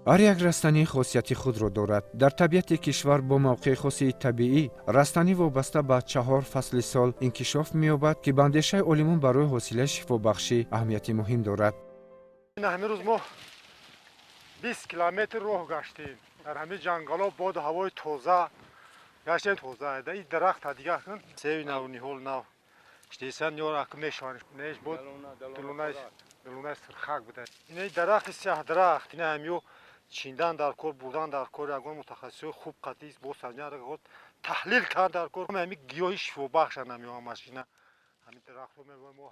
Ҳар як растанӣ хосияти худро дорад. Дар табиати кишвар бо мавқеи хоси табиӣ растанӣ вобаста ба чаҳор фасли сол инкишоф меёбад, ки ба андешаи олимон барои ҳосилаи шифобахшӣ аҳамияти муҳим дорад. Ҳамин рӯз мо 20 километр роҳ гаштем. Дар ҳамин ҷангалҳо боду ҳавои тоза гаштем, тоза. Ин дарахта дигар севи нав, ниҳол нав штесан ёр ак мешаванд. Неш буд дулунаи сирхак буда. Ин дарахти сиёҳдарахт, ин ҳамё чиндан дар кор, бурдан дар кор, ягон мутахассисои хуб қатъист бо санҷар таҳлил кардан дар кор. Ҳамин гиёҳи шифобахшанд ҳамё ҳамашина. Ҳамин дарахтҳо мо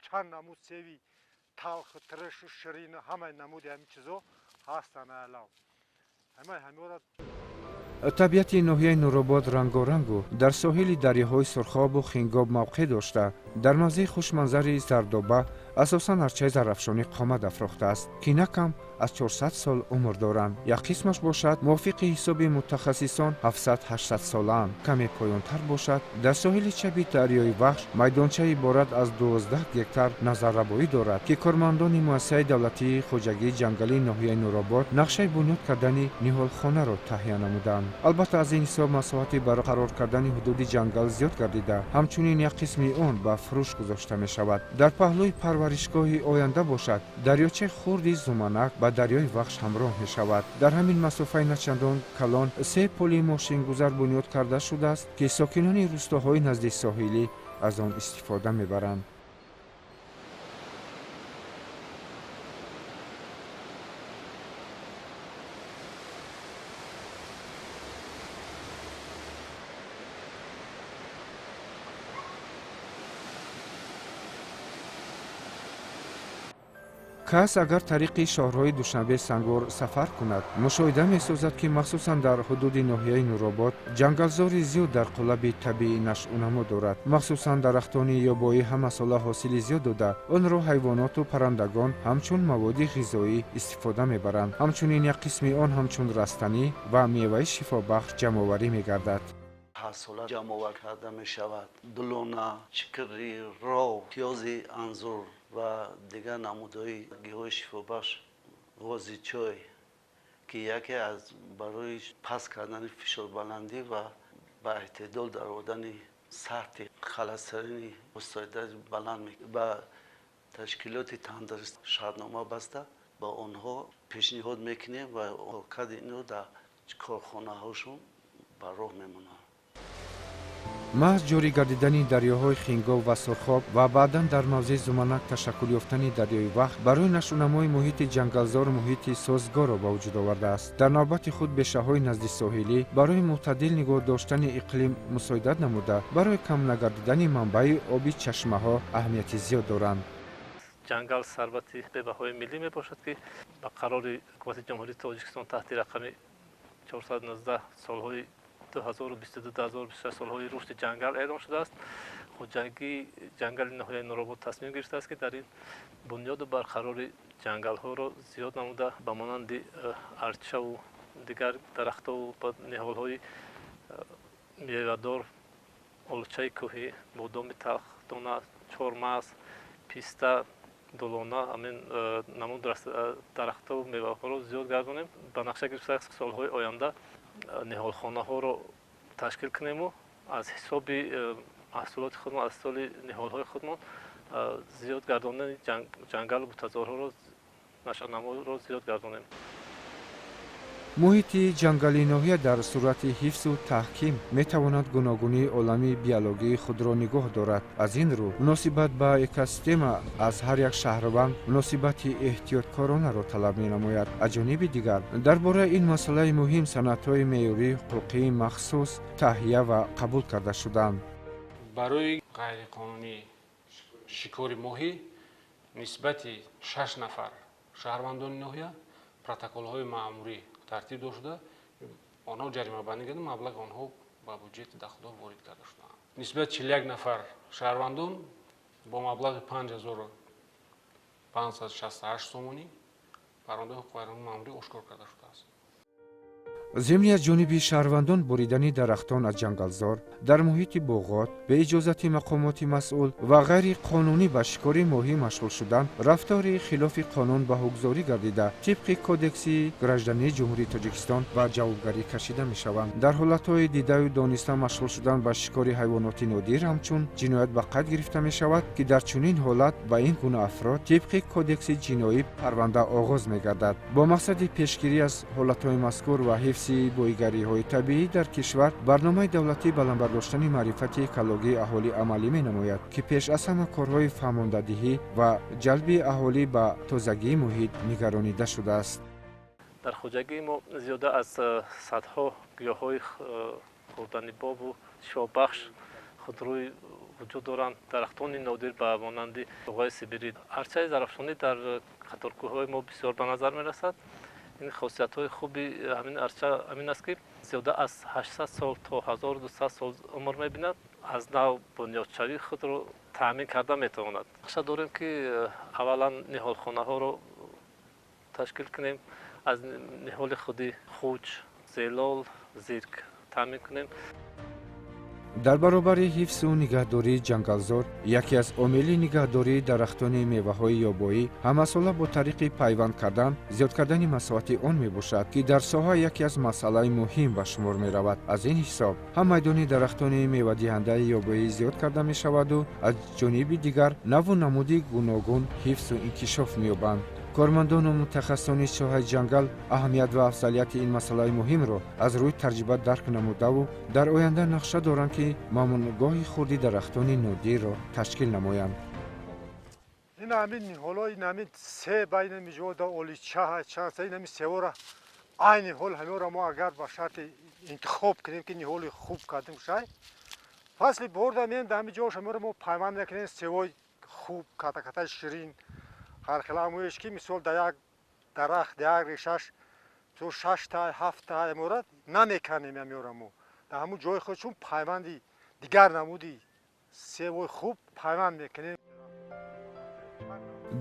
чанд намуд севи талх, тиршу ширин, ҳамаи намуди ҳамин чизо ҳастанд алав. Ҳамаи ҳамёра. Табиати ноҳияи Нуробод рангорангу дар соҳили дарёҳои Сурхобу Хингоб мавқеъ дошта, дар мавзеи хушманзари Зардоба асосан арчаи зарафшонӣ қомат афрохтааст, ки на кам аз 400 сол умр доранд. Як қисмаш бошад, мувофиқи ҳисоби мутахассисон, 700-800 солаанд. Каме поёнтар бошад, дар соҳили чапи дарёи Вахш майдончаи иборат аз 12 гектар назаррабоӣ дорад, ки кормандони муассисаи давлатии хоҷагии ҷангалии ноҳияи Нуробод нақшаи бунёд кардани ниҳолхонаро таҳия намуданд. Албатта, аз ин ҳисоб масоҳати барқарор кардани ҳудуди ҷангал зиёд гардида, ҳамчунин як қисми он ба фурӯш гузошта мешавад. Дар паҳлӯи парваришгоҳи оянда бошад, дарёчаи хурди Зуманак ба дарёи Вахш ҳамроҳ мешавад. Дар ҳамин масофаи начандон калон се пули мошингузар бунёд карда шудааст, ки сокинони рӯстоҳои назди соҳилӣ аз он истифода мебаранд. Кас агар тариқи шоҳроҳи Душанбе Сангвор сафар кунад, мушоҳида месозад, ки махсусан дар ҳудуди ноҳияи Нуробод ҷангалзори зиёд дар қолаби табиӣ нашъунамо дорад. Махсусан дарахтони ёбоӣ ҳамасола ҳосили зиёд дода, онро ҳайвоноту паррандагон ҳамчун маводи ғизоӣ истифода мебаранд. Ҳамчунин як қисми он ҳамчун растанӣ ва меваи шифобахш ҷамъоварӣ мегардад. Ҳар сола ҷамъовар карда мешавад дулона, чикри, ров, пиёзи анзур ва дигар намудҳои гиёҳи шифобахш, ғози чой, ки яке аз барои паст кардани фишорбаландӣ ва ба эътидол даровардани сатҳи холестерини мусоидати баланд ба ташкилоти тандуруст шартнома баста ба онҳо пешниҳод мекунем ва коркарди инро дар корхонаҳошон ба роҳ мемонанд. Маҳз ҷорӣ гардидани дарёҳои Хингоб ва Сурхоб ва баъдан дар мавзеи Зуманак ташаккул ёфтани дарёи Вахш барои нашъунамои муҳити ҷангалзор муҳити созгорро ба вуҷуд овардааст. Дар навбати худ бешаҳои назди соҳилӣ барои мӯътадил нигоҳ доштани иқлим мусоидат намуда, барои кам нагардидани манбаи оби чашмаҳо аҳамияти зиёд доранд. Ҷангал сарвати бебаҳои миллӣ мебошад, ки ба қарори Ҳукумати Ҷумҳурии Тоҷикистон таҳти рақами 419 солҳои 2022-2026 солҳои рушди ҷангал эълон шудааст. Хоҷагии ҷангали ноҳияи Нуробод тасмим гирифтааст, ки дар ин бунёду барқарори ҷангалҳоро зиёд намуда, ба монанди арчаву дигар дарахтову ниҳолҳои мевадор, олучаи кӯҳӣ, бодоми талх, дона, чормағз, писта, дулона, ҳамин намуд дарахтову меваҳоро зиёд гардонем. Ба нақша гирифтааст, солҳои оянда ниҳолхонаҳоро ташкил кунему аз ҳисоби маҳсулоти худмон, аз ҳисоби ниҳолҳои худмон зиёд гардонани ҷангалу бутазорҳоро, нашъунаморо зиёд гардонем. Муҳити ҷангали ноҳия дар сурати ҳифзу таҳким метавонад гуногунии олами биологии худро нигоҳ дорад. Аз ин рӯ муносибат ба экосистема аз ҳар як шаҳрванд муносибати эҳтиёткоронаро талаб менамояд. Аз ҷониби дигар, дар бораи ин масъалаи муҳим санадҳои меъёрии ҳуқуқии махсус таҳия ва қабул карда шуданд. Барои ғайриқонунӣ шикори моҳӣ нисбати 6 нафар шаҳрвандони ноҳия протоколҳои маъмурӣ тартиб дода шуда, онҳо ҷаримабандӣ карда, маблағи онҳо ба буҷети дахлдор ворид карда шудаанд. Нисбат 41 нафар шаҳрвандон бо маблағи 5568 сомонӣ парвандаи ҳуқуқвайронкунии маъмурӣ ошкор карда шудааст. Зимни аз ҷониби шаҳрвандон буридани дарахтон аз ҷангалзор дар муҳити боғот бе иҷозати мақомоти масъул ва ғайриқонунӣ ба шикори моҳӣ машғул шудан рафтори хилофи қонун баҳогузорӣ гардида, тибқи Кодекси граждании Ҷумҳурии Тоҷикистон ба ҷавобгарӣ кашида мешаванд. Дар ҳолатҳои дидаю дониста машғул шудан ба шикори ҳайвоноти нодир ҳамчун ҷиноят ба қайд гирифта мешавад, ки дар чунин ҳолат ба ин гуна афрод тибқи Кодекси ҷиноӣ парванда оғоз мегардад. Бо мақсади пешгирӣ аз ҳолатҳои мазкур ва ҳифзи боигариҳои табиӣ дар кишвар барномаи давлатии баланд бардоштани маърифати экологии аҳолӣ амалӣ менамояд, ки пеш аз ҳама корҳои фаҳмондадиҳӣ ва ҷалби аҳолӣ ба тозагии муҳит нигаронида шудааст. Дар хоҷагии мо зиёда аз садҳо гиёҳҳои хӯрданибобу шифобахш худрӯй вуҷуд доранд. Дарахтони нодир ба монанди туғаи сибирӣ, арчаи Зарафшонӣ дар қаторкӯҳҳои мо бисёр ба назар мерасад. Ин хосиятҳои хуби ҳамин арча ҳамин аст, ки зиёда аз 800 сол то 1200 сол умр мебинад, аз нав бунёдшавии худро таъмин карда метавонад. Нақша дорем, ки аввалан ниҳолхонаҳоро ташкил кунем, аз ниҳоли худи хуч, зелол, зирк таъмин кунем. Дар баробари ҳифзу нигаҳдории ҷангалзор, яке аз омили нигаҳдории дарахтони меваҳои ёбоӣ ҳамасола бо тариқи пайванд кардан зиёд кардани масоҳати он мебошад, ки дар соҳа яке аз масъалаи муҳим ба шумор меравад. Аз ин ҳисоб ҳам майдони дарахтони мевадиҳандаи ёбоӣ зиёд карда мешаваду аз ҷониби дигар наву намуди гуногун ҳифзу инкишоф меёбанд. Кормандону мутахассисони соҳаи ҷангал аҳамият ва афзалияти ин масъалаи муҳимро аз рӯи таҷриба дарк намудаву дар оянда нақша доранд, ки мамнӯъгоҳи хурди дарахтони нодирро ташкил намоянд. Ин ҳамин ниҳоло, ин ҳамин себа, ин ҳами ҷода олича, чанд ин ҳами севора, айни ҳол ҳамёра мо агар ба шарти интихоб кунем, ки ниҳоли хуб кардем, шай фасли баҳорда меем, дар ҳами ҷош ҳамёра мо пайванд мекунем. Севои хуб, ката-катаи ширин, ҳархела ҳамоеш, ки мисол дар як дарахт, дар як решаш мисол шашта, ҳафта ҳамёра намеканем. Ҳамёра мо дар ҳамун ҷои худ чун пайванди дигар намуди севои хуб пайванд мекунем.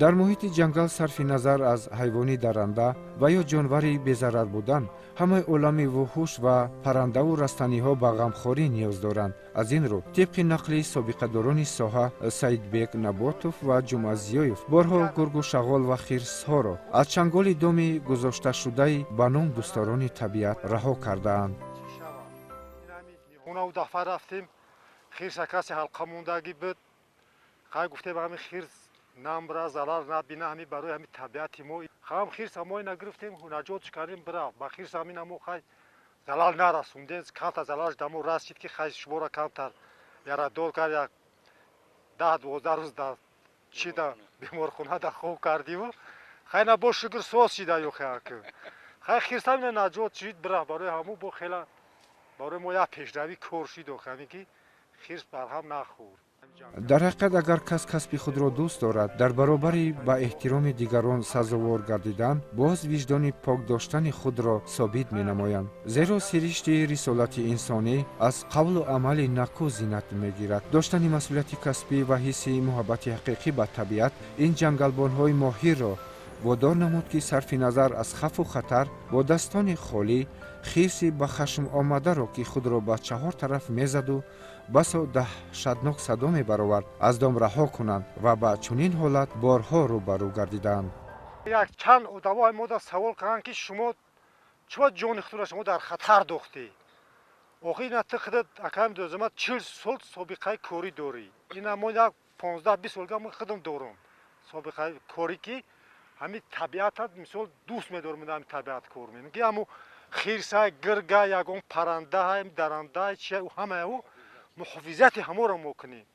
Дар муҳити ҷангал, сарфи назар аз ҳайвони даранда ва ё ҷонвари безарар будан, ҳамаи олами вуҳуш ва паррандаву растаниҳо ба ғамхорӣ ниёз доранд. Аз ин рӯ, тибқи нақли собиқадорони соҳа Саидбек Наботов ва Ҷумъазиёев, борҳо гургу шағол ва хирсҳоро аз чанголи доми гузошташудаи ба ном дӯстдорони табиат раҳо кардаанд. Унау дафъа рафтем, хирса касе ҳалқа мондагӣ буд. Хай, гуфтем, ҳамин хирс намбра, зарар набина, ҳами барои ҳами табиати мо. Хам хирса мо ина гирифтем, наҷотш кардем, бирафт. Ба хирса ҳамина мо хай залал нарасондем, камтар залалш дамо расид, ки хай шуморо камтар ярадор кард. Як 10-12 рӯз дар чи да беморхона да хоб кардиму хай на бо шукр соз шида. Ё хай хирса ҳамина наҷот шид, бирафт. Барои ҳамун бо хела барои мо як пешравӣ кор шид, ҳамин ки хирс барҳам нахӯрд. Дар ҳақиқат, агар кас касби худро дӯст дорад, дар баробари ба эҳтироми дигарон сазовор гардидан, боз виҷдони пок доштани худро собит менамоянд. Зеро сиришти рисолати инсонӣ аз қавлу амали наку зинат мегирад. Доштани масъулияти касбӣ ва ҳисси муҳаббати ҳақиқӣ ба табиат ин ҷангалбонҳои моҳирро водор намуд, ки сарфи назар аз хавфу хатар бо дастони холӣ хирси ба хашм омадаро, ки худро ба чаҳор тараф мезаду басо даҳшатнок садо мебаровард, аз дом раҳо кунанд ва ба чунин ҳолат борҳо рӯбарӯ гардиданд. Як чанд одамои мода савол карданд, ки шумо чиба ҷони худро шумо дар хатар дохтед? Охи ина ту худат, акам дозама, 40 сол собиқаи корӣ дорӣ. Ина мо як 15-20 солга мо худам дорам собиқаи корӣ, ки ҳамин табиата мисол дӯст медорам, ҳамин табиат кор мекунем, ки ҳамун хирса, гирга, ягон паранда, даранда, чи, ҳамаи ӯ муҳофизати ҳаморо мо кунем.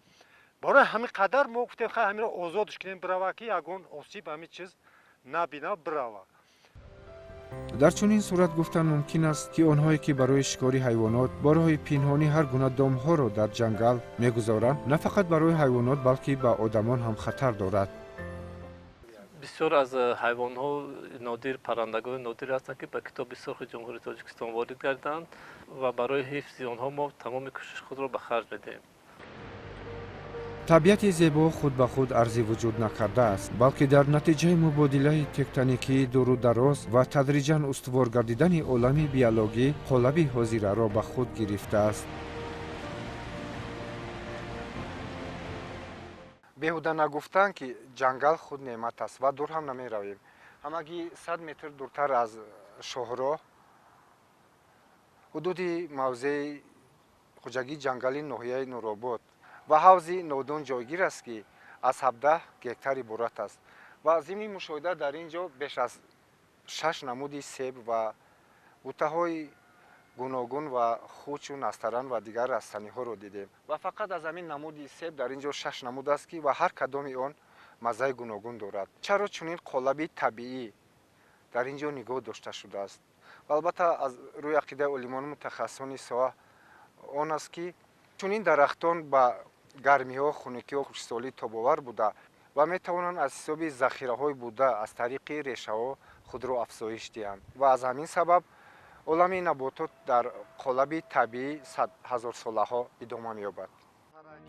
Барои ҳамин қадар мо гуфтем, хай ҳаминро озодш кунем, бирава, ки ягон осиб ҳамин чиз набина, бирава. Дар чунин сурат гуфтан мумкин аст, ки онҳое, ки барои шикори ҳайвонот бо роҳи пинҳонӣ ҳар гуна домҳоро дар ҷангал мегузоранд, на фақат барои ҳайвонот, балки ба одамон ҳам хатар дорад. Бисёр аз ҳайвонҳо нодир, паррандагони нодир ҳастанд, ки ба Китоби сурхи Ҷумҳурии Тоҷикистон ворид гарданд ва барои ҳифзи онҳо мо тамоми кӯшиши худро ба харҷ медиҳем. Табиати зебо худ ба худ арзи вуҷуд накардааст, балки дар натиҷаи мубодилаи тектоникии дуру дароз ва тадриҷан устувор гардидани олами биологӣ қолаби ҳозираро ба худ гирифтааст. Беҳуда нагуфтанд, ки ҷангал худ неъмат аст ва дур ҳам намеравем. Ҳамагӣ 100 метр дуртар аз шоҳроҳ ҳудуди мавзеи хоҷагии ҷангали ноҳияи Нуробод ва ҳавзи Нодон ҷойгир аст, ки аз 17 гектар иборат аст ва зимни мушоҳида дар ин ҷо беш аз 6 намуди себ ва бутаҳои гуногун ва хучу настаран ва дигар растаниҳоро дидем ва фақат аз ҳамин намуди себ дар ин ҷо 6 намуд аст, ки ва ҳар кадоми он маззаи гуногун дорад. Чаро чунин қолаби табиӣ дар ин ҷо нигоҳ дошта шудааст? Ва албатта аз рӯи ақидаи олимону мутахассисони соҳа он аст, ки чунин дарахтон ба гармиҳо, хунукиҳо, хушксолӣ тобовар буда ва метавонанд аз ҳисоби захираҳои буда аз тариқи решаҳо худро афзоиш диҳанд ва аз ҳамин сабаб олами наботот дар қолаби табиӣ ҳазорсолаҳо идома меёбад.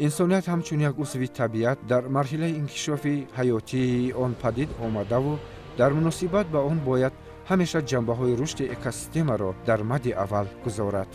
Инсоният ҳамчун як узви табиат дар марҳилаи инкишофи ҳаётии он падид омадаву дар муносибат ба он бояд ҳамеша ҷанбаҳои рушди экосистемаро дар мадди аввал гузорад.